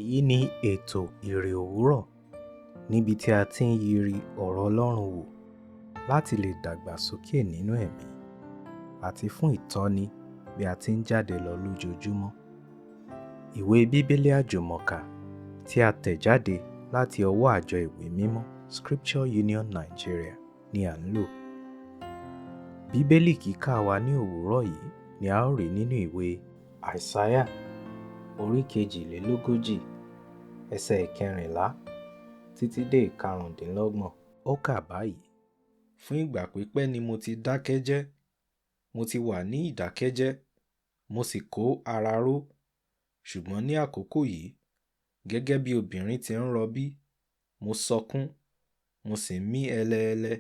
Èyí ni ètò Ìrè Òwúrọ̀ níbi tí a ti ń yiri ọ̀rọ̀ Ọlọ́run wò láti lè dàgbàsókè nínú ẹ̀mí àti fún ìtọ́ni bí a ti ń jáde lọ lójoojúmọ́. Ìwé Bíbélì Àjùmọ̀kà tí a tẹ̀ jáde láti ọwọ́ àjọ ìwé mímọ́ Scripture Union Nigeria ni à ń lò. Bíbélì kíkà wa ní òwúrọ̀ yìí ni a ó rí nínú ìwé Àìsáyà orí 42, ẹsẹ̀ 14 títí dé 25. Ó kà báyìí: Fún ìgbà pípẹ́ ni mo ti dákẹ́ jẹ́, mo ti wà ní ìdákẹ́jẹ́, mo sì kó ara ró. Ṣùgbọ́n ní àkókò yìí, gẹ́gẹ́ bí obìnrin ti ń rọbí, mo sọkún, mo sì ń mí hẹlẹhẹlẹ.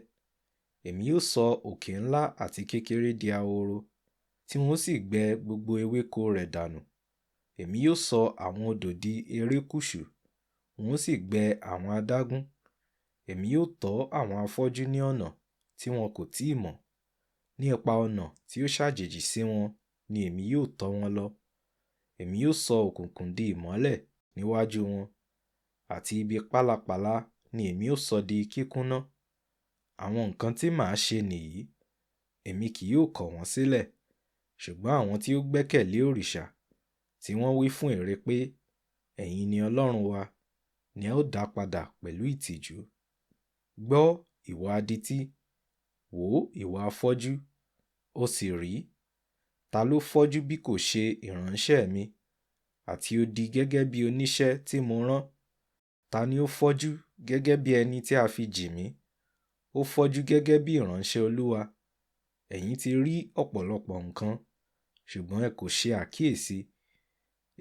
Èmi yóò sọ òkè ńlá àti kékeré di ahoro, tí wọn ó sì gbẹ gbogbo ewéko rẹ̀ dànù. Èmi yóò sọ àwọn odò di erékùṣù, wọn ó sì gbẹ àwọn adágún. Èmi yóò tọ́ àwọn afọ́jú ní ọ̀nà tí wọn kò tí ì mọ̀. Ní ipa ọ̀nà tí ó ṣàjèjì sí wọn ni èmi yóò tọ́ wọn lọ. Èmi yóò sọ òkùnkùn di ìmọ́lẹ̀ níwájú wọn, àti ibi pálapàla ni èmi ó sọ di kíkúnná. Àwọn nǹkan tí màá ṣe nìyí, èmi kì yóò kọ̀ wọ́n sílẹ̀. Ṣùgbọ́n àwọn tí ó gbẹ́kẹ̀lé òrìṣà, tí wọ́n wí fún ère pé, 'Ẹ̀yin ni Ọlọ́run wa,' ni a ó dá padà pẹ̀lú ìtìjú. Gbọ́, ìwọ adití, wò ó, ìwọ afọ́jú, ó sì rí. Ta ló fọ́jú bí kò ṣe ìránṣẹ́ mi, àti odi gẹ́gẹ́ bí oníṣẹ́ tí mo rán? Ta ni ó fọ́jú gẹ́gẹ́ bí ẹni tí a fi jì mí? Ó fọ́jú gẹ́gẹ́ bí ìránṣẹ́ Olúwa. Ẹ̀yin ti rí ọ̀pọ̀lọpọ̀ nǹkan, ṣùgbọ́n ẹ kò ṣe àkíyèsí.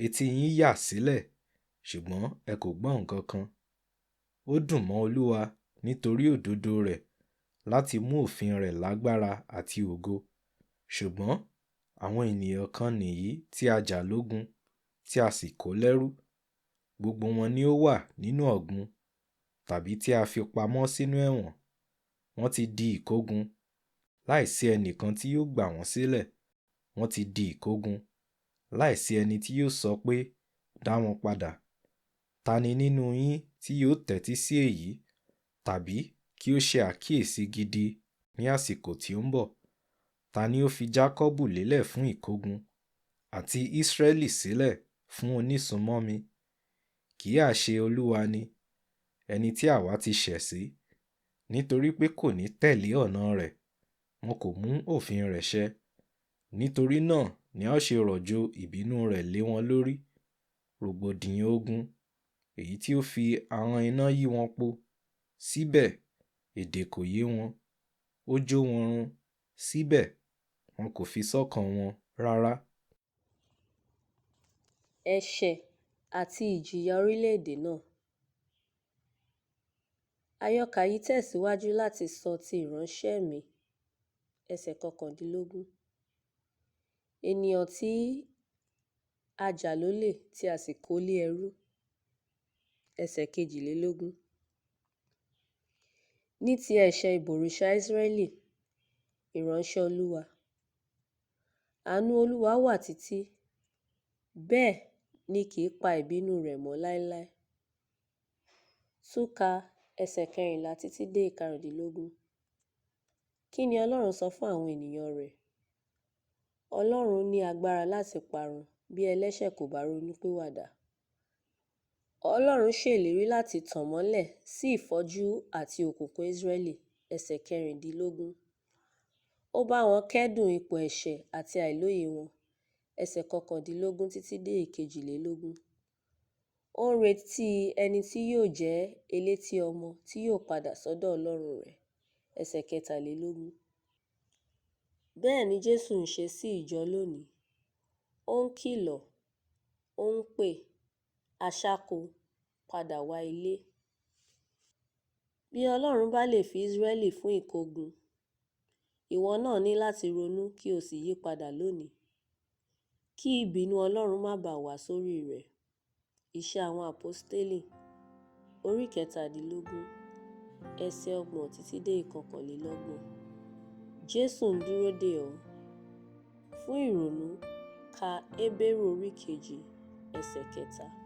Etí yín yà sílẹ̀, ṣùgbọ́n ẹ kò gbọ́ nǹkan kan. Ó dùn mọ́ Olúwa nítorí òdodo rẹ̀ láti mú òfin rẹ̀ lágbára àti ògo. Ṣùgbọ́n àwọn ènìyàn kan nìyí tí a jà lógun, tí a sì kó lẹ́rú. Gbogbo wọn ni ó wà nínú ọ̀gbun tàbí tí a fi pamọ́ sínú ẹ̀wọ̀n. Wọ́n ti di ìkógun, láìsí ẹnìkan tí yóò gbà wọ́n sílẹ̀. Wọ́n ti di ìkógun, láìsí ẹni tí yóò sọ pé, 'Dá wọn padà.' Ta ni nínú yín tí yóò tẹ́tí sí èyí tàbí kí ó ṣe àkíyèsí gidi ní àsìkò tí ó ń bọ̀? Ta ni ó fi Jakọbu lélẹ̀ fún ìkógun àti Israẹli sílẹ̀ fún onísùnmọ́mi? Kì í ha ṣe Olúwa ni, ẹni tí àwa ti ṣẹ̀ sí? Nítorí pé kò ní tẹ̀lé ọ̀nà rẹ̀, wọn kò mú òfin rẹ̀ ṣẹ. Nítorí náà ni a ó ṣe rọ̀jò ìbínú rẹ̀ lé wọn lórí, rògbòdìyàn ogun, èyí tí ó fi ahọ́n iná yí wọn po. Síbẹ̀ èdè kò yé wọn. Ó jó wọn run, síbẹ̀ wọn kò fi sọ́kàn wọn rárá. Ẹ̀ṣẹ̀ àti ìjìyà orílẹ̀-èdè náà. Àyọkà yìí tẹ̀síwájú láti sọ ti ìránṣẹ́ mi, ẹsẹ̀ 19. Ènìyàn tí a jà lólè tí a sì kó lé ẹrú, ẹsẹ̀ 22. Ní ti ẹ̀ṣẹ̀ ìbọ̀rìṣà Ísírẹ́lì, ìránṣẹ́ Olúwa. Àánú Olúwa wà títí, bẹ́ẹ̀ ni kì í pa ìbínú rẹ̀ mọ́ láéláé. Tún ka ẹsẹ̀ 14 títí dé 15. Kí ni Ọlọ́run sọ fún àwọn ènìyàn rẹ̀? Ọlọ́run ní agbára láti parun bí ẹlẹ́ṣẹ̀ kò bá ronúpìwàdà. Ọlọ́run ṣèlérí láti tàn mọ́lẹ̀ sí ìfọ́jú àti òkùnkùn Ísírẹ́lì, ẹsẹ̀ 16. Ó bá wọn kẹ́dùn ipò ẹ̀ṣẹ̀ àti àìlóye wọn, ẹsẹ̀ 19 títí dé 22. Ó ń retí ẹni tí yóò jẹ́ elétí ọmọ tí yóò padà sọ́dọ̀ Ọlọ́run rẹ̀, ẹsẹ̀ 23. Bẹ́ẹ̀ ni Jésù ń ṣe sí ìjọ lónìí. Ó ń kìlọ̀, ó ń pè, aṣáko, padà wá ilé. Bí Ọlọ́run bá lè fi Ísírẹ́lì fún ìkógun, ìwọ náà ní láti ronú kí o sì yí padà lónìí, kí ìbínú Ọlọ́run má bàa wá sórí rẹ. Iṣẹ́ àwọn Àpọ́stélì, orí 17, ẹsẹ̀ 30 títí dé 31. Jésù ń dúró dè ọ́. Fún ìrònú, ka Hébérù orí 2, ẹsẹ̀ 3.